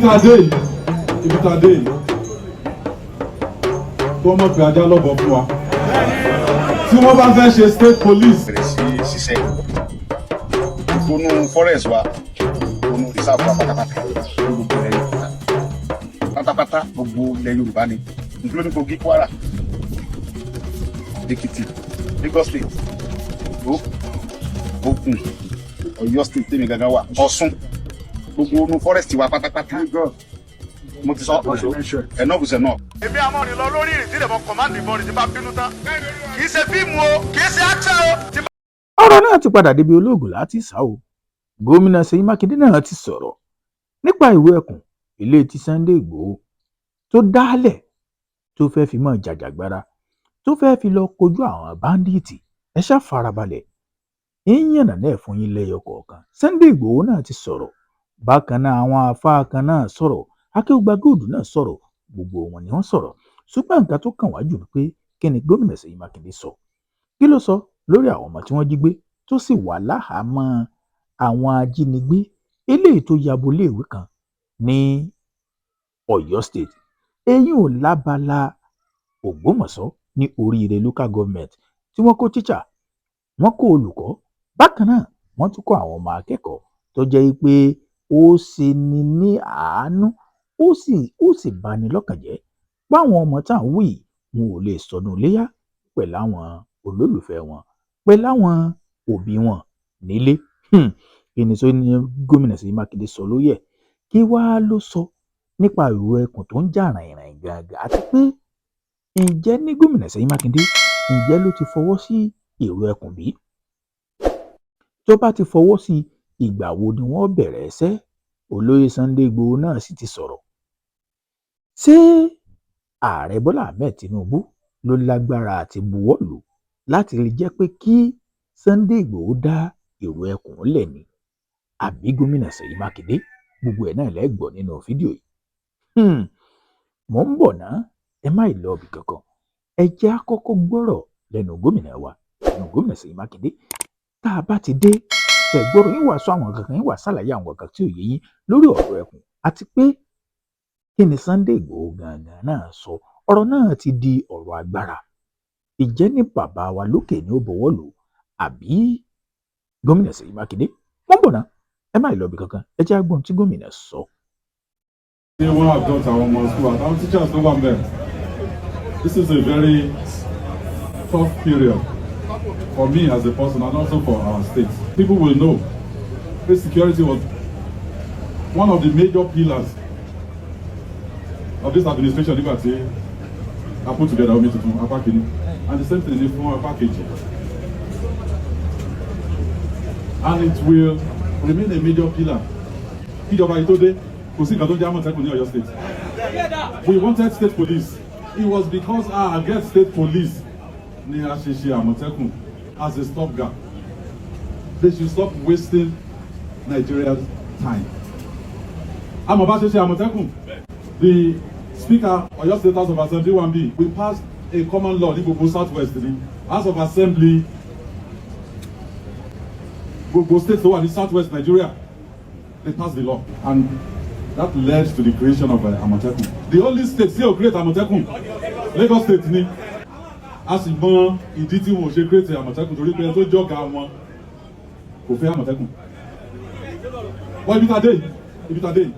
Tá a dé yìí, ibi tá a dé yìí, kí wọ́n mọ̀ pé ajá lọ́bọ̀ fún wa tí wọ́n bá fẹ́ ṣe state police. Bẹ̀rẹ̀ sí ṣiṣẹ́ gbogbo forest wa, gbogbo reserve wa pátápátá, gbogbo ilẹ̀ Yorùbá pátápátá, gbogbo ilẹ̀ Yorùbá ni, including Kogi, Kwara, Èkìtì, Lagos State, Ondo, Ògùn, Ọ̀yọ́ State tèmi gangan wà, Ọ̀ṣun, gbogbo inú forest wa pátápátá, mo ti sọ, enough is enough. Èmi àmọ́ rìn lọ lórí ìrìn tí lè mọ command ìbọn rìn tí bá bínú tán. Kì í ṣe fíìmù o, kì í ṣe action o. Ọ̀rọ̀ náà ti padà débi olóògùn láti sá o. Gómìnà Ṣèyí Mákindé náà ti sọ̀rọ̀ nípa ìwé ẹkùn ilé tí Sunday Igbòho tó dálẹ̀, tó fẹ́ẹ́ fi mọ́ jàjàgbara, tó fẹ́ẹ́ fi lọ́ọ́ kojú àwọn bandits. Ẹ ṣáà farabalẹ̀ ń yànnà náà fún yín lẹ́yọ kọ̀ọ̀kan. Sunday Igbòho náà ti sọ̀rọ̀ bákan náà, àwọn àáfàá kan náà sọ̀rọ̀, Akéwùgbà Gold náà sọ̀rọ̀, gbogbo wọn ni wọ́n sọ̀rọ̀. Ṣùgbọ́n nǹkan tó kàn wá jù ni pé, kí ni gómìnà Ṣèyí Mákindé sọ? Kí ló sọ lórí àwọn ọmọ tí wọ́n jí gbé tó sì wà láhàámọ́ àwọn ajínigbé, eléyìí tó ya bo iléèwé kan ní Ọ̀yọ́ State, eyín ò lábala Ògbómọ̀ṣọ́ ní Oríire Local Government, tí wọ́n kó tíṣà, wọ́n kó olùkọ́, bákan náà wọ́n tún kó àwọn ọmọ akẹ́kọ̀ọ́, tó jẹ́ pé ó ṣe ni ní àánú, ó sì bani lọ́kàn jẹ́ páwọn ọmọ tá à ń wí yìí, wọn ò lè sọdún iléyà pẹ̀lú àwọn olólùfẹ́ wọn, pẹ̀lú àwọn òbí wọn nílé? Kí ni sọ ní gómìnà Ṣèyí Mákindé sọ lórí ẹ̀? Kí wàá ló sọ nípa ìrù ẹkùn tó ń jà ràìnràìn gangan? Àti pé ǹjẹ́ ní gómìnà Ṣèyí Mákindé, ǹjẹ́ ló ti fọwọ́ sí ìrù ẹkùn bí? Tó bá ti fọwọ́ sí, ìgbà wo ni wọ́n bẹ̀rẹ̀ iṣẹ́? Olóyè Sunday Igbòho náà sì ti sọ̀rọ̀. Ṣé Ààrẹ Bọ́lá Ahmed Tinubu ló lágbára àti buwọ́ lù ú láti lè jẹ́ pé kí Sunday Igbòho dá ìrù ẹkùn lẹ̀ ni, àbí gómìnà Ṣèyí Mákindé? Gbogbo ẹ̀ náà lẹ́ gbọ́ nínú fídíò yìí. Mò ń bọ̀ ná, ẹ má ì lọ ibì kankan. Ẹ jẹ́ á kọ́kọ́ gbọ́rọ̀ lẹ́nu gómìnà wa, lẹ́nu gómìnà Ṣèyí Mákindé. Tá a bá ti dé, tẹ́ gbọ́rọ̀ yín, wàá sọ àwọn kankan yín, wàá ṣàlàyé àwọn kankan tí ò yé yín lórí ọ̀rọ̀ ẹkùn, àti pé kí ni Sunday Igbòho gangan náà sọ. Ọ̀rọ̀ náà ti di ọ̀rọ̀ agbára. Ìjẹ́ ní bàbá wa lókè ní ó bọ̀wọ́ lù, àbí gómìnà Ṣèyí Mákindé? Wọ́n bọ̀ ná, ẹ má ì lọ ibì kankan. Ẹ jẹ́ á gbọ́n tí gómìnà sọ. Ṣé wọ́n abduct àwọn ọmọ school àtàwọn teachers tó wà ńbẹ̀? This is a very tough period for me as a person and also for our state. People will know this security was one of the major pillars of this administration nígbà tí a put together omi tuntun apá kìíní, and the same thing ní fún apá kejì, and it will remain a major pillar. Kíjọba yìí tó dé, kò sí nǹkan tó ń jẹ́ Àmọ̀tẹ́kùn ní Ọ̀yọ́ State. We wanted state police. It was because I get state police ni a ṣe ṣe Àmọ̀tẹ́kùn as a stopgap. They should stop wasting Nigeria's time. Àmọ́ bá ṣe ṣe Àmọ̀tẹ́kùn, the Speaker, Ọ̀yọ́ State House of Assembly 1B, we passed a common law ní gbogbo South West, ní House of Assembly gbogbo state tó wà ní South West Nigeria. They passed the law and that led to the creation of Àmọ̀tẹ́kùn. The only state tí ò create Àmọ̀tẹ́kùn, Lagos State ni. A sì mọ ìdí tí wọn ò ṣe create Àmọ̀tẹ́kùn, torí pé ẹni tó jọ̀gá wọn kò fẹ́ Àmọ̀tẹ́kùn. Wọ́n ibi tá a dé yìí, ibi tá a dé yìí,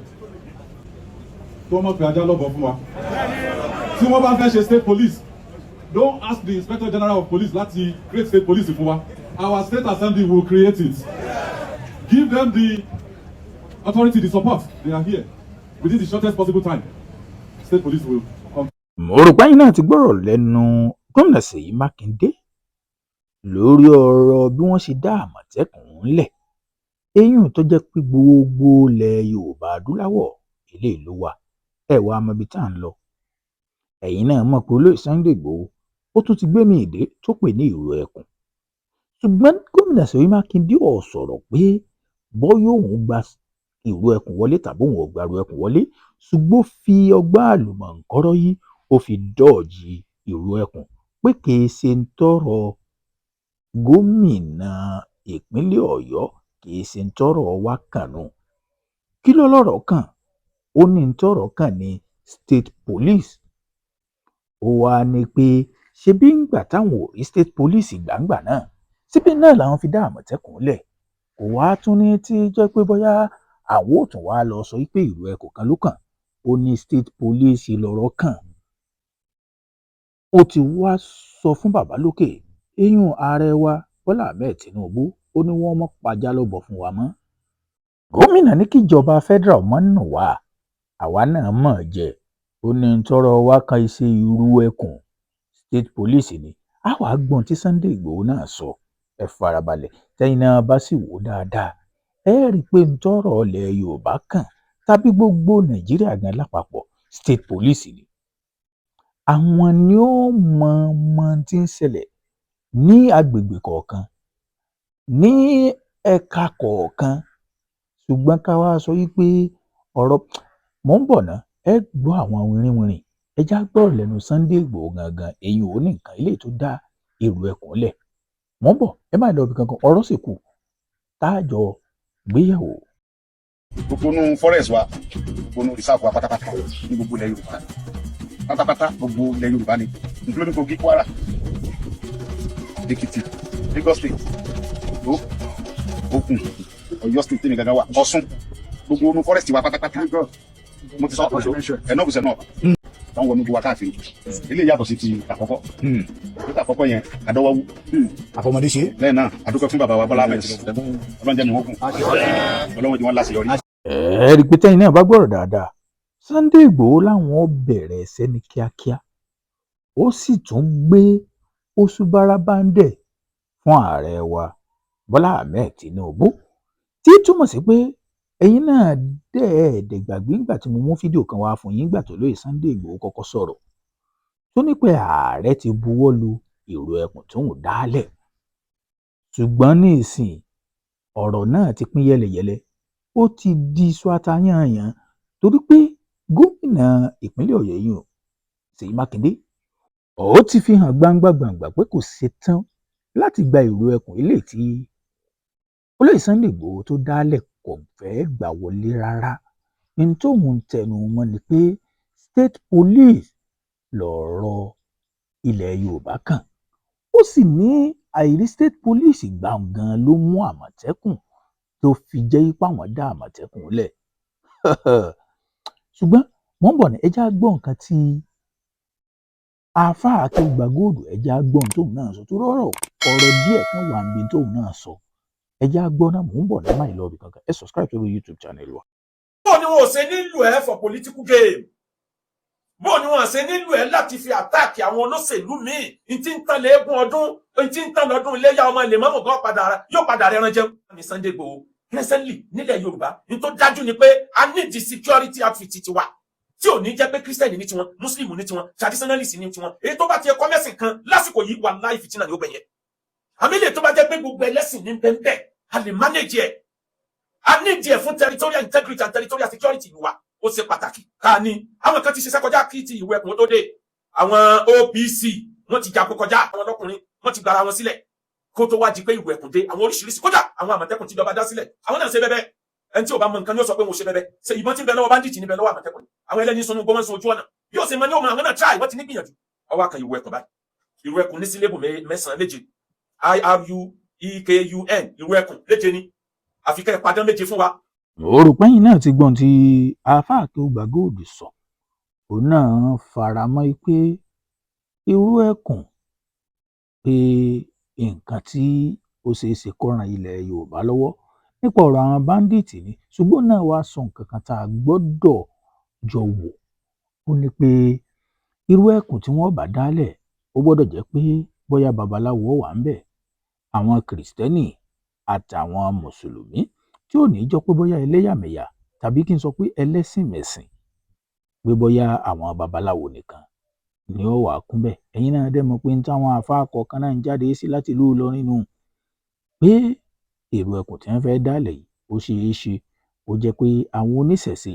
kí wọ́n mọ̀ pé ajá lọ́bọ̀ fún wa tí wọ́n bá fẹ́ ṣe state police, don't ask the Inspector General of Police láti create state police fún wa. Our state assembly will create it. Give them the authority, the support. They are here. Within the shortest possible time, state police will come. Mo rò pé ẹ̀yin náà ti gbọ́rọ̀ lẹ́nu gómìnà Ṣèyí Mákindé lórí ọ̀rọ̀ bí wọ́n ṣe dá Àmọ̀tẹ́kùn ńlẹ̀, eyín tó jẹ́ pé gbogbo ilẹ̀ Yorùbá adúláwọ̀ eléyìí ló wà. Ẹ wàá mọ ibi tá à ń lọ. Ẹ̀yin náà mọ̀ pé olóyè Sunday Igbòho, ó tún ti gbé mi ìdè tó pè ní ìró ẹkùn, ṣùgbọ́n gómìnà Ṣèyí Mákindé ò sọ̀rọ̀ pé bọ́yá òun gba ìró ẹkùn wọlé tàbí òun ò gba ìró ẹkùn wọlé, ṣùgbọ́n ó fi ọgbọ́n àlùmọ̀ǹkọ́rọ́ yìí, ó fi dodge ìró ẹkùn, pé kì í ṣe ń tọrọ gómìnà ìpínlẹ̀ Ọ̀yọ́, kì í ṣe ń tọrọ wá kàn nù. Kí ló lọ́rọ̀ kàn? Ó ní tọ́rọ̀ kàn ní state police. Ó wáá ní pé ṣebí ńgbà táwọn ò rí state police gbàǹgbà náà síbí náà làwọn fi dá Àmọ̀tẹ́kùn lẹ̀. Kò wáá tún ní tí jẹ́ pé bóyá àwọn ò tún wáá lọ sọ pé ìlú ẹkùn kan ló kàn. Ó ní state police lọ̀rọ̀ kàn. Ó ti wáá sọ fún bàbá lókè, eyín ààrẹ wa Bọ́lá Ahmed Tinubu, ó ní wọ́n mọ̀ pajá lọ́bọ̀ fún wa mọ́. Gómìnà ní kíjọba federal mọ́ nù wá, àwa náà mọ̀ ọ́n jẹ́. Ó ní tọ́rọ̀ wa kan iṣẹ́ irú ẹkùn state police ni. A wàá gbọ́n tí Sunday Igbòho náà sọ. Ẹ farabalẹ̀, tẹ́yìn náà bá sì wò ó dáadáa, ẹ rí i pé ntọ́rọ̀ ilẹ̀ Yorùbá kàn tàbí gbogbo Nàìjíríà gan lápapọ̀, state police ni. Àwọn ni ó mọ mọ tí ń ṣẹlẹ̀ ní agbègbè kọ̀ọ̀kan, ní ẹ̀ka kọ̀ọ̀kan. Ṣùgbọ́n ká wáá sọ wípé ọ̀rọ̀ mò ń bọ̀ ná, ẹ gbọ́ àwọn wìnrìnwìnrìn. Ẹ já gbọ́rọ̀ lẹ́nu Sunday Igbòho gangan. Èyí ò ní nǹkan eléyìí tó dá èrò ẹkùn lẹ̀. Mò ń bọ̀, ẹ má lọ ibì kankan, ọ̀rọ̀ sì kù tá a jọ gbéyẹ̀wò. Gbogbo inú forest wa, gbogbo inú reserve wa pátápátá ní gbogbo ilẹ̀ Yorùbá pátápátá, gbogbo ilẹ̀ Yorùbá ni, including Kogi, Kwara, Èkìtì, Lagos State, Ondo, Ògùn, Ọ̀yọ́ State tèmi gangan wà, Ọ̀ṣun, gbogbo inú forest wa pátápátá. Mo ti sọ enough is enough. Táwọn wọnú gbogbo wa káàkiri, eléyìí yàtọ̀ sí ti àkọ́kọ́. Ti àkọ́kọ́ yẹn adọ́wọ́wú. Àfọmọdé ṣe. Lẹ́yìn náà, adúpẹ́ fún bàbá wa Bọ́lá Ahmed Tinubu. Ọlọ́run jẹ́ mi wọ́n gùn, Ọlọ́run jẹ́ wọn láṣeyọrí. Ẹ rí i pé tẹ́yìn náà bá gbọ́rọ̀ dáadáa, Sunday Igbòho làwọn bẹ̀rẹ̀ ẹsẹ̀ ní kíákíá. Ó sì tún gbé òṣùbàràbàǹdẹ̀ fún ààrẹ wa Bọ́lá Ahmed Tinubu, tí túmọ̀ sí pé ẹ̀yin náà dẹ́ẹ̀ẹ́dẹ̀ gbàgbé nígbà tí mo mú fídíò kan wá fún yín nígbà tó lóye Sunday Igbòho kọ́kọ́ sọ̀rọ̀, tó ní pé ààrẹ ti buwọ́ lu ìró ẹkùn tóun dálẹ̀. Ṣùgbọ́n nísìnyí, ọ̀rọ̀ náà ti pín yẹ́lẹyẹ̀lẹ, ó ti di iṣu atayanyan, torí pé gómìnà ìpínlẹ̀ Ọ̀yọ́ yìí, Ṣèyí Mákindé, ó ti fi hàn gbangba gbangba pé kò ṣetán láti gba ìró ẹkùn eléyìí tí olóyè Sunday Igbòho tó dálẹ̀. Kò fẹ́ẹ́ gbà wọlé rárá. Ní tóun tẹnu mọ́ ni pé state police lọ̀rọ̀ ilẹ̀ Yorùbá kàn. Ó sì ní àìrí state police gbà gan ló mú Àmọ̀tẹ́kùn tó fi jẹ́ pé àwọn dá Àmọ̀tẹ́kùn lẹ̀. Ṣùgbọ́n mò ń bọ̀ ní, ẹ já gbọ́ nǹkan tí àáfàá Akéwùgbàgòdù, ẹ já gbọ́ ohun tóun náà sọ, tó rọrọ̀ ọ̀rọ̀ díẹ̀ kan wà níbi tóun náà sọ. Ẹ já gbọ́ náà. Mò ń bọ̀ ní, máì lọ ibì kankan. Ẹ subscribe sórí YouTube channel wa. Bó ni wọn ò ṣe nílò ẹ for political game, bó ni wọn ṣe nílò ẹ láti fi attack àwọn olóṣèlú míì n tí ń tán léegun ọdún, n tí ń tán lọ́dún iléyà, ọmọ ilé mọ́mù gan padà yóò padà rẹran jẹun. Ní Sunday Igboho presently nílẹ̀ Yorùbá, n tó dájú ni pé a need the security outfit tiwa, tí ò ní jẹ́ pé Christian ní tiwọn, Muslim ní tiwọn, traditionalist ní tiwọn. Èyí tó bá ti ẹ̀kọ́ mẹ́sìn kan lásìkò yìí, wà láì fìtínà ní ó gbẹ̀yẹ. Àmì lè tó bá jẹ́ pé gbogbo ẹlẹ́sìn ní bẹ́ẹ̀, a lè manage ẹ̀. A need ẹ̀ fún territorial integrity and territorial security ìlú wa. Ó ṣe pàtàkì ká ní. Àwọn kan ti ṣiṣẹ́ kọjá kí ti ìwé ẹkùn tó dé. Àwọn OPC, wọ́n ti jagun kọjá. Àwọn ọlọ́kùnrin, wọ́n ti gbara wọn sílẹ̀ kó tó wá di pé ìwé ẹkùn dé. Àwọn oríṣiríṣi, kódà àwọn Àmọ̀tẹ́kùn tí ìjọba dá sílẹ̀, àwọn náà ṣe bẹ́ẹ̀. Ẹni tí ò bá mọ nǹkan ni ó sọ pé wọn ò ṣe bẹ́ẹ̀. Ṣe ìbọn tí ń bẹ lọ́wọ́ bandit ní bẹ lọ́wọ́ Àmọ̀tẹ́kùn? Àwọn ẹlẹ́ni sunu gbọ́n sun ojú ọ̀nà yóò ṣe mọ ní òun. Àwọn náà try, wọ́n ti ní gbìyànjú. Ọwọ́ kan ìwé ẹkùn báyìí. Ìwé ẹkùn ní syllable mẹ́sàn-án, méje. IRUEKUN, ìwé ẹkùn méje ni. Àfikẹ́ ìpadàn méje fún wa. Òrùpẹ́yìn náà ti gbọ́n tí àáfàá Akéwùgbàgòdù sọ. Òun náà fara mọ́ pé irú ẹkùn pé nǹkan tí ó ṣeé ṣe kó ran ilẹ̀ Yorùbá lọ́wọ́ nípa ọ̀rọ̀ àwọn bandit ni. Ṣùgbọ́n náà wàá sọ nǹkan kan tá a gbọ́dọ̀ jọ wò. Ó ní pé irú ẹkùn tí wọ́n bá dálẹ̀, ó gbọ́dọ̀ jẹ́ pé bóyá babaláwo wà ńbẹ̀, àwọn Christian àtàwọn mùsùlùmí, tí ò ní í jọ pé bóyá ẹlẹ́yàmẹ̀yà tàbí kí n sọ pé ẹlẹ́sìnmẹ̀sìn, pé bóyá àwọn babaláwo nìkan ni ó wàá kún bẹ́ẹ̀. Ẹ̀yin náà dẹ̀ mọ̀ pé ní táwọn àáfàá kọ̀ọ̀kan náà ń jáde sí láti ìlú Ìlọrin nù pé èrò ẹkùn tí wọ́n fẹ́ẹ́ dálẹ̀ yìí, ó ṣeé ṣe ó jẹ́ pé àwọn oníṣẹ̀ṣe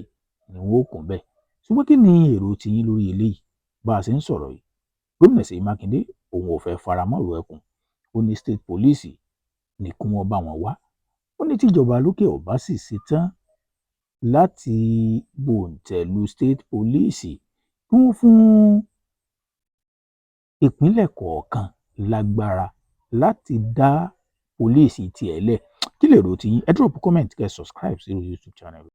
ni wọ́n ó kún bẹ́ẹ̀. Ṣùgbọ́n kí ni èrò tiyín lórí eléyìí? Bá a ṣe ń sọ̀rọ̀ yìí, gómìnà Ṣèyí Mákindé, òun ò fẹ́ faramọ́ ọ̀rọ̀ ẹkùn. Ó ní state police ní kí wọ́n bá wọn wá. Ó ní tíjọba lókè ọba sì ṣetán. Láti bòńtẹ̀ lu state police, kí wọ́n fún ìpínlẹ̀ kọ̀ọ̀kan lágbára láti dá police tiẹ̀ lẹ̀. Kí lèrò tiyín? Ẹ drop comment, kẹ́ ẹ subscribe sí YouTube channel.